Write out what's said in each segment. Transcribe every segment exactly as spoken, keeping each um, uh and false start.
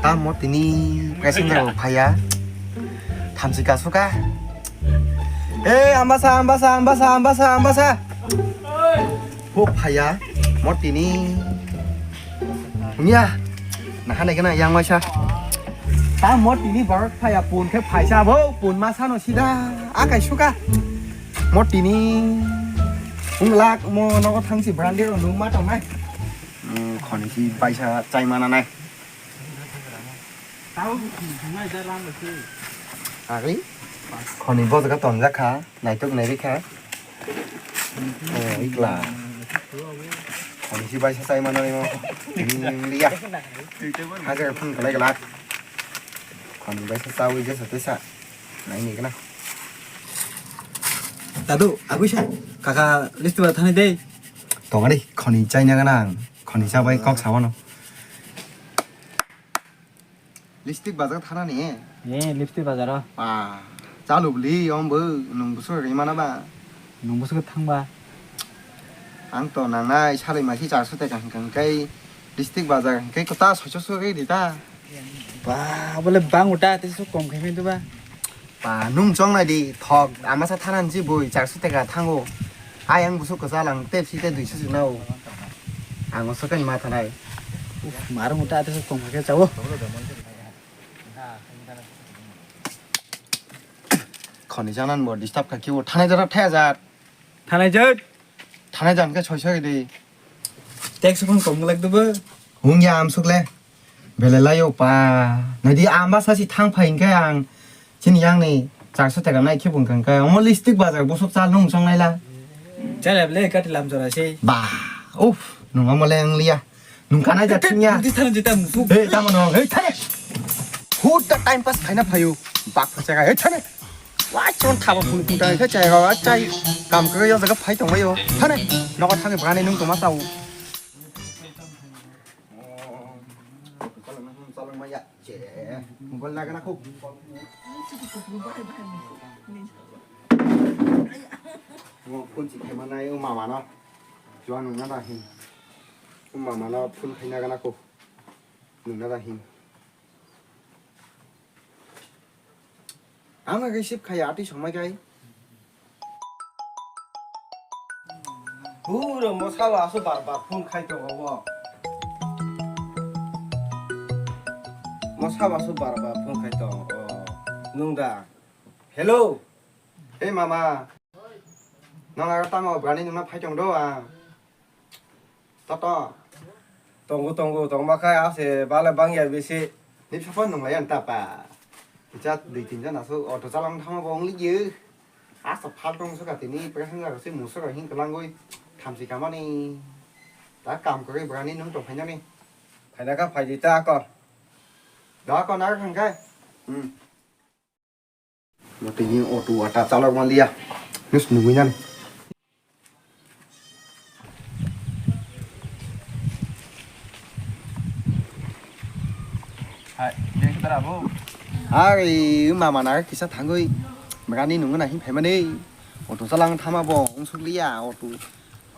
Tamo tini passenger bo phaiya. Thamchi kasuka. Eh, ambasa, ambasa, ambasa, ambasa, ambasa. Ho phaiya. Mo tini. Nya. Nahane kena yang waisa. Tamo tini borok phaiya pun khe phaisa bo pun masa no sida. Akai suka. Mo tini. Unglak mo nogo thangsi brandi ro nung ma tongnai. Hmm, khoni si paisa chai mana nai. Agwi khoni bo jaga tonjak kha, naitok nai rikha. Oh, ikla. Khoni si baisa chai mano imo. Lim lim liya. Hajar phun kalai glak. Khoni baisa chawi jesa tesa. Nai ni gana. Dadu, agwi sa. Kaka listu ba thani dei. Tongari khoni chai na gana. Khoni sa bai kok sa mano. Lipstick bazar thana ni? Eh, lipstick bazar o. Ah, chalu bli, om bo, nung busu ri mana ba? Nung busu thang ba? Ang to nangnai, salai masi charso teka hingkang kai, lipstick bazar hingkai kota soicho so ri di ta. Ba, bole bang uta, te so kom khai men tu ba. Ba, nung chong nai di, thok, amasa thanan ji bui, charso teka thango. Ayang busuk kwchal ang tepsi te duiso se nao. Ang o sokan ma thanai. Uf, marung uta ate sok tong khe chao. Khoni janan bo disturb kha kibo thanai jara thaya jar. Thanai jat. Thanai jan khe soi soi di. Tek sukun kom glak dubo. Hung ya am suk le. Belai laio pa. Nadi ama sasi thang phai hingke ang chini yang ni charso teka nai khe bung kangka. Omo lipstick bazar bosok chal nung song naila. Chale bele kati lam jora se. Ba. Uf, nung omo le ang liya. Nung kanai ja thing ya. Di thang jita musu. Hey, tamo no. Hey, thane. Hut da time pass khaina phayo. Bak phasa ga. Hey, thane. Wa chon thaba phun phun ta khe chai ga wa chai. Kam kre yo jaga phai tong yo. Thane. Nogo thang brani nung toma tau. Mobile na gana ko. Mo phone si khaima nai o mama no. Jua nung na da hin. O mama no phone khaina gana ko. Nung na da hin. Ang receive khai atwi songmai kai. Huro mosa ba aso bar bar phone khai tongo bo. Mosa ba aso bar bar phone khai tongo. Nung da. Hello. Hey mama. Nang aro tamo brani nungna phai tong do ang. Toto. Tongo, tongo, tongma khai ase bale bangya bisi. Ni sapa nung lai anta pa. Jat dui tin jan aso auto chalang thama bong li ye. Asa phal tong so katini passenger si musoro hin kelangoi. Thamsi kamani. Ta kam kore brani nung tong phainani. Phaina ka phai di ta ko. Da ko na khang kai. Hmm. Matini auto ata chalok manliya. Nus nungwi nani. Hai, beng tara bo. Hai, mama na kisa thangwi. Magani nungwi na hin phaimani. Auto chalang thama bo, ungsukliya auto.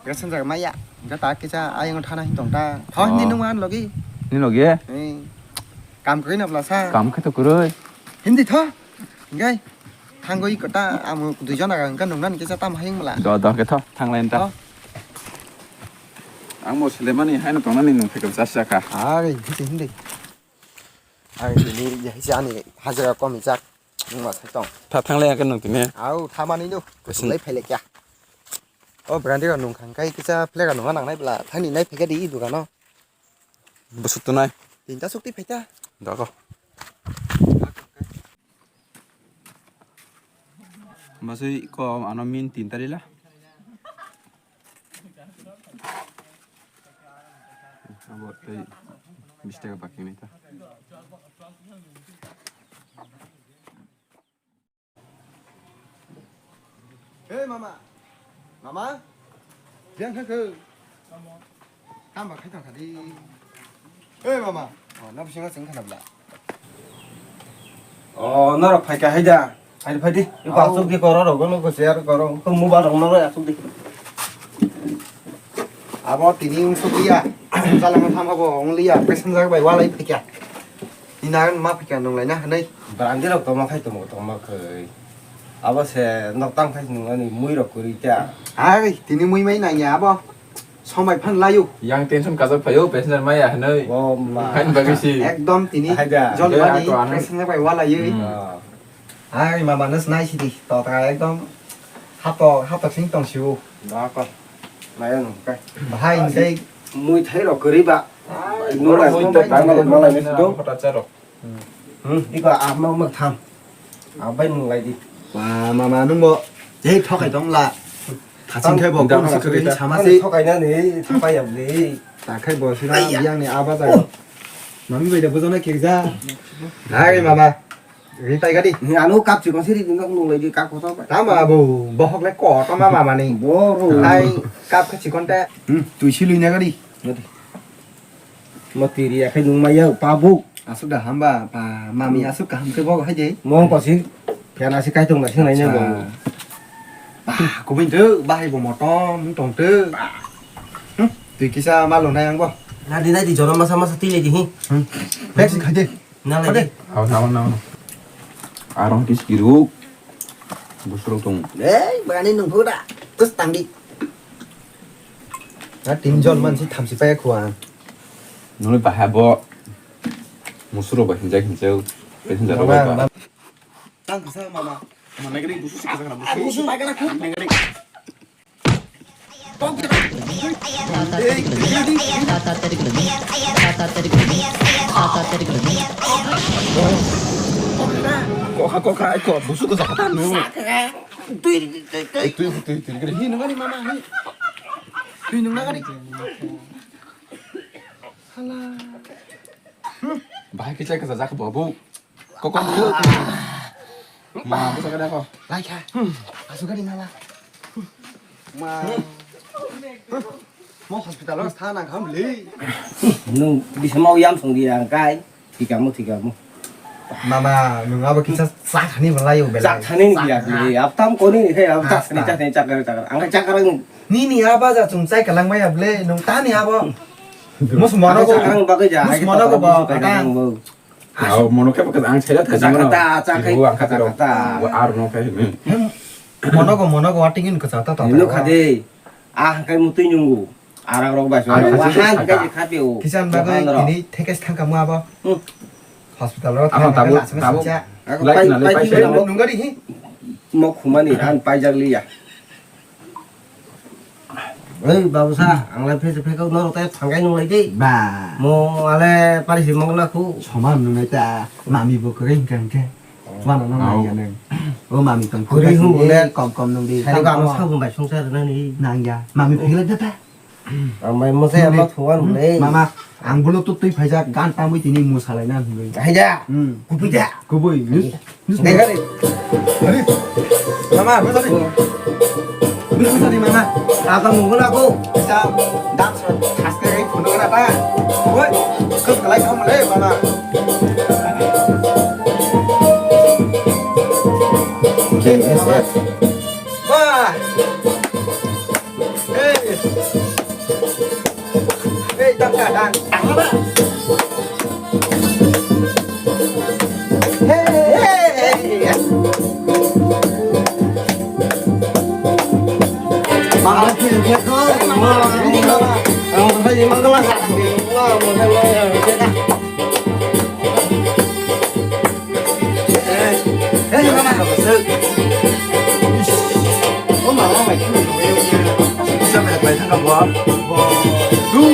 Passenger maya, hingke ta kisa ayang thana hin tong ta. Tho hindi nung an logi. Ni logi? Eh. Kam koi na blasa. Kam khe to kuroi. Hindi tho. Hingke thangoi kota amu dui jona hingke nung nan kisa tam hayung mala. Do do ke tho thanglai ta. Tho. Ang bo selemani haino tongnani nung phekap jasa ka. Ari hindi hindi. Ari hindi ya si ani hajira kom ijak. Nung ma sai tong. Tha thanglai ke nung tini. Au thamani no. Kusulai phaile kya. O brandi rok nung khang kai kisa flag rok nung nang nai bla thani nai phika di dugano. Busuk tunai. Tinta sukti phaita. Dako. Masui ko ano min tinta rila. Abo tei bis taka baki nai ta. Hey mama. Mama. Biang khe khe. Tamba khai tong khadi. Hey mama. Oh, na bisingo sing khana bla. Oh, norok phai kha hai da. Hai phai di. Ba asuk di koro rok no ko share koro. Ko mobile rok no asuk di. Abo tini ungsuk liya. Jalang tham abo only ya passenger bai walai phai kha. Ina ma phika nung lai na hanai. Brandi rok toma khai tongmo tongma khai. Abo se nok tang khai nung ani mui rok kwrwi ta. Ai, tini mui mai nang ya abo. Somai phan layu. Yang tension kajak phayo, passenger maya hinui. Oh, ma. Hain bagwi si. Ekdom tini Haida. Jol Haida, bani, ako ano. Passenger bai wala yui. Hmm. Ah. Ai, mama, nus nai sidi. Tota ekdom hato, hato sing tong siu. Da ko. Nayo nung kai. Bahai, ah, nung kai. Mui thai rok kwrwi ba. Ai, nung bai mui mung to bai tang nung malai bai nung sudo. Hota charok. Hmm, iko ah, mok, mok tham. Ah, bai nung lai di. Ma, ma, ma, nung bo. Jai thokai tong la. Thaching khai bo, Tang, kung si kwrwi tang, sama tang, si. Thokai na ni, thapai yam ni. Ta khai bo, si na, Aiya. Yang ni aba jai. Oh. Mami bai da bujona kekja. Hai, mama. Ri tai gadi. Ni anu kap chikon siri ding nung lai di kap kotor bai. Tama bo, bohok le ko, tama mama ni. Boro. Hai, kap kha chikon te. Hmm, tui si lui na gadi. Gadi. Mo tiri ya khai nung maya pa bu. Asuk da hamba, pa, mami asuk kaham khe bo hai de. Mo ko si, phiya na si kai tong na si nai ne bo. Acha. Pa, kubui de, bahai bo motom, tong de. Hmm, tui kisa malo nai ang bo. Na di, na di, jorom masa masa tui le di hi. Hmm. Bek si khai de. Na lai de. Aw, na, na, na. Arong kis kiru. Busuro tong. Ei, bani nung pura. Terus tangdi. Na tin jon mansi thamsi paya khuan. Nungni bahai bo musuro bo hinjak hinjak, passenger rok bai ba. Tang kasa mama. Mama nagari busu si kasa kana busu. Busu bai kana khum. Nagari. Kokha kokha ai ko busu ko sakata nung. Tui tui tui tui. Tui tui tui gari. Hi nungani mama hi. Tui nungani. Hala. Bahai kisa kisa jak babu. Kokon tu. Ma, bisa kada ko. Lai kha. Asu gari mama. Ma. Mo hospital o sa nang kham le. Nung bisa mau yam song di ang kai. Thikamo, thikamo. Mama, nung abo kisa sa thani malai o belai. Sa thani ni ya le. Aptam koni ni khai aptam sa thani, sa thani, sa thani, sa thani. Ang kai sa thani. Nini aba ja chung chai kalang mai able, nung tani abo. Mus mono ko. Ang bagwi ja, mus mono ko ba, kata. Aw, mono khe ang chela thajak ta, cha khai. Ang kata kata. Ar no khai. Mono ko, mono ko, ating in kasa ta ta. Ino khade. Ah, kai mutui nyungu. Arang rok bai. Wahan kai khapi o. Kisan bagwi tini thekes thangka mu abo. Hospital ro thang tabuk. Aku lai pai, na lai pai pai sai. Nung gari hi. Mo khumani an paijak liya. Oi, babusa, ang lai phese phekau norok tai thangkai nung lai di. Ba. Mo ale pari si mongla khu. Soman nung nai ta, mami bo kwrwi hingka hingke. Wana nang nang ya nung. O mami tong kwrwi hu ne. Kom kom nung di. Sari ko ano sabun bai songsa rwnani. Nang ya, mami philai da ta. Ang bai mo se ama thuan le. Mama, ang bolo to twi phaijak gan tamwi tini mo salai na hwnwi. Hai da. Hmm. Kupi da. Kubui. Dega re. Ari. Mama, bujari. Bujari mama. Ata mungkin aku bisa dance khas ke kayak gunung apa? Woi, kau kalai kamu le mama. Wah. Hey. Hey, dang, dang, dang. Dang apa? Hey, hey, hey. Maaf, ya, ya, kau. Maaf, ini, Bapak. Orang sampai di mana, Mas? Wah, mau saya, ya, ya. Hey, mama. Oh, mama, mai khum. Bisa mai bai thang ka bo. Du.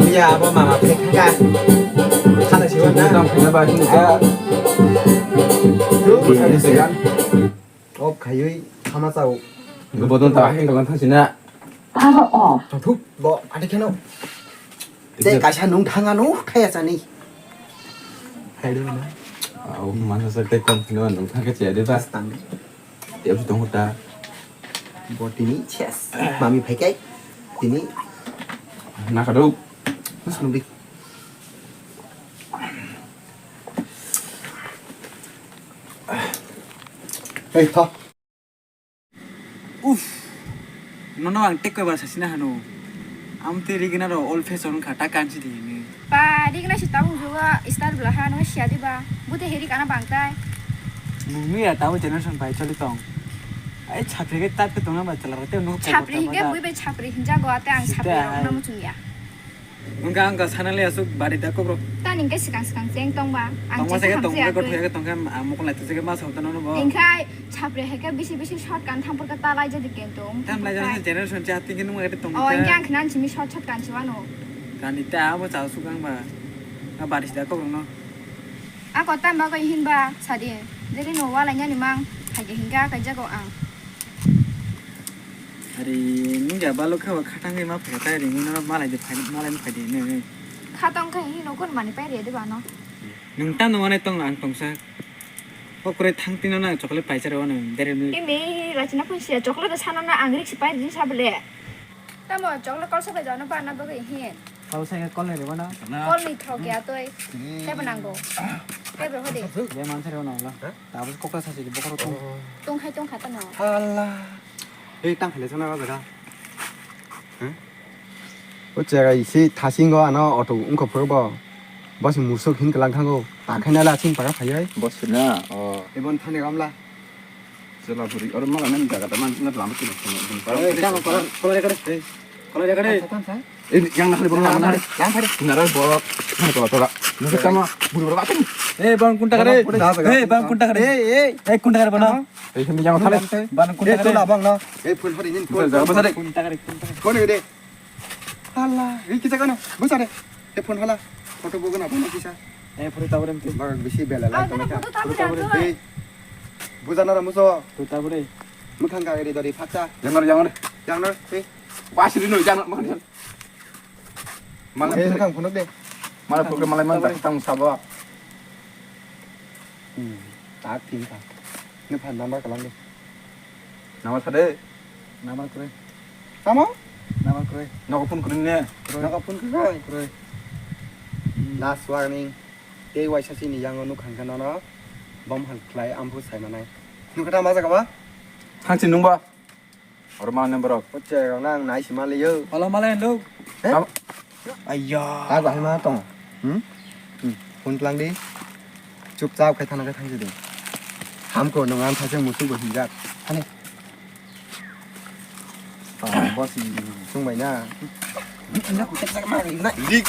Ya, bo mama phek thang ka. Khala siwa na. Tam khna ba hin ka. Du. Bisa ni segan. Off khaiwi khama chao. Bodon ta hin ka lang thang sina. Power off. Thuk bo ate kheno. Tei kaisa nung thanga no khaya chani. Hai do na. Au masa sa tei kom khino nung thanga che de ba. Tang. Tei absu tong ta. Bo tini ses. Mami phai kai. Tini. Na ka do. Mas nung di. Hei, tho. Uff, nono ang tei kaibar sasina hano. Amtwi rigina ro old fashion wngkha, ta kansi di hwnwi. Pa, rigina si tabuk jo. Wa star bla ha no sia diba. Bute heri kana bangtai. Nungni ya tabo generation bai choli tong. Ai chapri ke tap ke tongna ba chala te no. Chapri hinge bui bai chapri hinja go ate ang chapri rok no muchung ya. Wngkha ang ka sana le asuk bari da kokro. Ta ning ke sikang sikang cheng tong ba. Ang tongma cheng sege tong ke gotho ya ke tong ke mokol lai tong ke ma sa tong no bo. Ingkhai chapri hai ke bisi bisi short kan thampor ka ta lai jadi kentong. Tam lai jana generation cha tin ke nung ete tong. Oh, ingkhe ang khna simi short short kan chiwano. Kani ta abo cha sukang ba. A bari da kokro no. Ako tam bagwi hinba sadi, jeri no walai nani mang, haike hinka kaijago ang. Ari nungya balo khawa khatangwi ma phai ta ri nino malai de phai malai phai de ne. Khatang khai hino kon mani pai re de bano. Nung ta no wane tong ang tongsa. Kokore thang tino na chocolate pai charo wane dere mi. Imi rachina pun sia chocolate sana na ang rik si pai din sabele. Tamo chocolate kol sabai jano pa na bagwi hin. Kol sai kol ni ribana. Kol ni thok ya toi. Tebo nango. Tebo hodi. Be man sari wana la. Tabus kokta sasi bokoro tong. Tong khai tong khata no. Hala. Ei tang khale sana jaga. O jaga isi thasingo ano auto ungkho phuru bo. Bos musuk hin kelang thango. Ta khaina la sing para phayai. Bos na. O. Ibon thani gamla. Chwla bwrwi oro mala nani jaga da man na lama kino kino. Ei, tamo kola, kola jaga de. Ei, kola jaga de. Thansa, thansa. Ei, yang nakhli borok lama nari. Lam phari. Nara borok. Nara kola kola. Nusuk tamo. Buru borok atin. Ei, bang kun taka re. Ei, bang kun taka re. Ei, ei. Ei, kun taka re bana. Ei, sini yang thale. Bang kun taka re. Ei, tola bang na. Ei, phun phari nin. Jaga basa de. Kun taka re, kun taka re. Kono de. Hala, ri kisa kono. Basa de. Ei, phun hala. Photo bogo na bono kisa. Ei, phun tabore mti. Bang bisi bela la. Ei, buja nara muso. Phun tabore. Mukhang ka ri dori phatsa. Jangar, jangar. Jangar, ei. Basi ri no jangar mo. Mana eh, kang phunuk de. Mana program malai man tang sabo. Hmm, tak tin ka. Ne phan number kalang de. Number sa de. Number kre. Tamo? Number kre. Noko phone kre ne. Noko phone kre. Kre. Last warning. Tei waisa chini yango nukhang kha nono. Bom hal khlai amphu sai manai. Nukha ta ma jaga ba? Thang chin nung ba. Oro ma nang borok. Oche rok nang nai si ma liyo. Olo ma lai ndo. Eh? Ayya. Ta bahai ma tong. Hmm? Hmm. Phone tlang di. Chupchap khai thana khai thang di. Hamko nong ang thaise musuk bo hinjak. Ani. Boss. Sung bai na. Dik.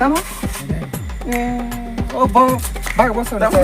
Tamo? Eh, oh, bo, bag, bo, so, da, bo.